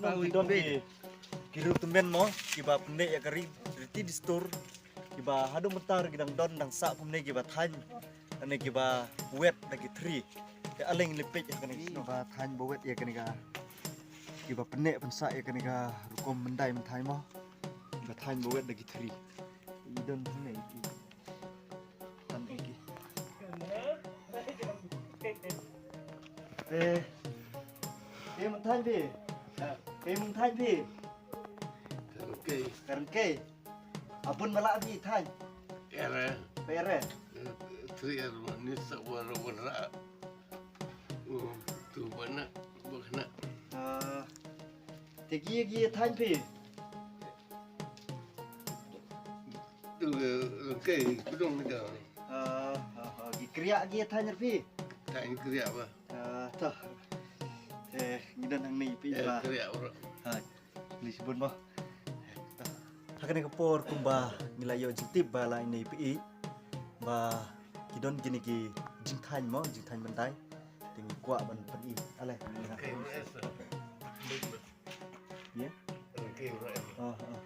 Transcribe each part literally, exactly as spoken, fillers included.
Ngi don ki, ki riewtymmen mo, kiba pynneh ïa ka ri, riti dustur, kiba haduh mynta ki dang don dang sah kumne kiba thaiñ, lane kiba wet da ki thri. Te ale ngin leit peit ïa kane. Kiba thaiñ ba wet ïa kane ka, kiba pynneh pynsah ïa kane ka rukom myndai mynthai mo, kiba thaiñ ba wet da ki thri. I don ne. Te, te mynthaiñ phi. Te mynthaiñ phi. Ka ryngkei. Ka ryngkei. A bun ba lah phi thaiñ. Ere. Phi ere. Three ere ni sa wan wan ra. Tu bana bakna. Ah, te ki ki thaiñ phi. Tu ryngkei pdong da. Ah, ah, ah, ki kriah ki thaiñ phi. Thaiñ kriah ba. Ah, to. Eh, ngi don hangne phi ba. Kriah ba. Ha, ni sibun ba. Ha kane ka por kumba ngi la ïoh jingtip ba la ine phi ba ki don kine ki jingthaiñ mo, jingthaiñ myndai. Te ngi kwah ban pyni. Ale. Ye? Ah, ah.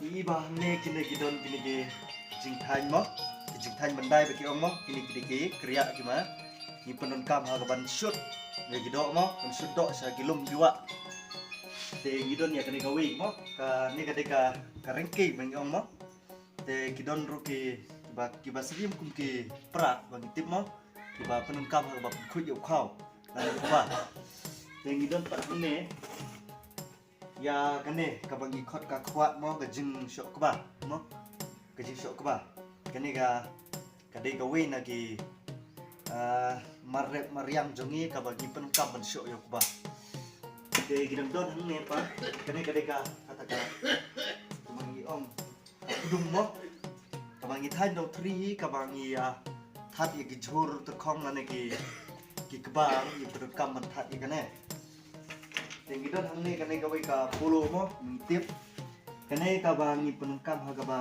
Ngi ba hangne kine ki don kine ki jingthaiñ mo, ki jingthaiñ myndai ba ki ong mo, kine kine ki kriah ki ma. Ngi pyndonkam ha ka ban shut ïa ki doh mo, ban shut doh sha ki lum ki wah. Te ngi don ïa kane kawei mo, kane ka dei ka, ka ryngkei ba ngi ong mo. Te ki don ruh ki, kiba, kiba syriem kum ki prah ba ngi tip mo. Kiba pyndonkam ha kaba pynkhuid ïa u khaw. Lane u kba. Te ngi don pat hangne ïa kane kaba ngi khot ka khwat mo, ka jingshoh kba mo. Ka jingshoh kba. Kane ka, ka dei kawei na ki, ah, mar rep mar riang jong ngi kaba ngi pyndonkam ban shoh ïa u kba. Te ngi dang don hangne pat. Kane ka dei ka, kata ka, kaba ngi ong. Kudung mo. Kaba ngi thaiñ dong thri hi, kaba ngi, ah, that ïa ki jhur tyrkhong lane ki, ki kba, ngi pyndonkam ban that ïa kane. Te ngi don hangne kane kawei ka polo mo, ngi tip. Kane kaba ngi pyndonkam ha kaba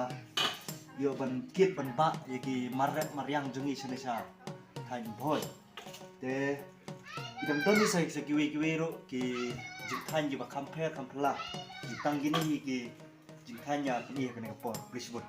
ïoh ban kit ban bah ïa ki mar rep mar riang jong ngi shane sha thaiñ Bhoi. Te ki dang don hi sa, sa kiwei kiwei ruh ki jingthaiñ kiba kham pher kham phylla. Ki tang kine hi ki jingthaiñ ïa kine ha kane ka por. Khublei shibun.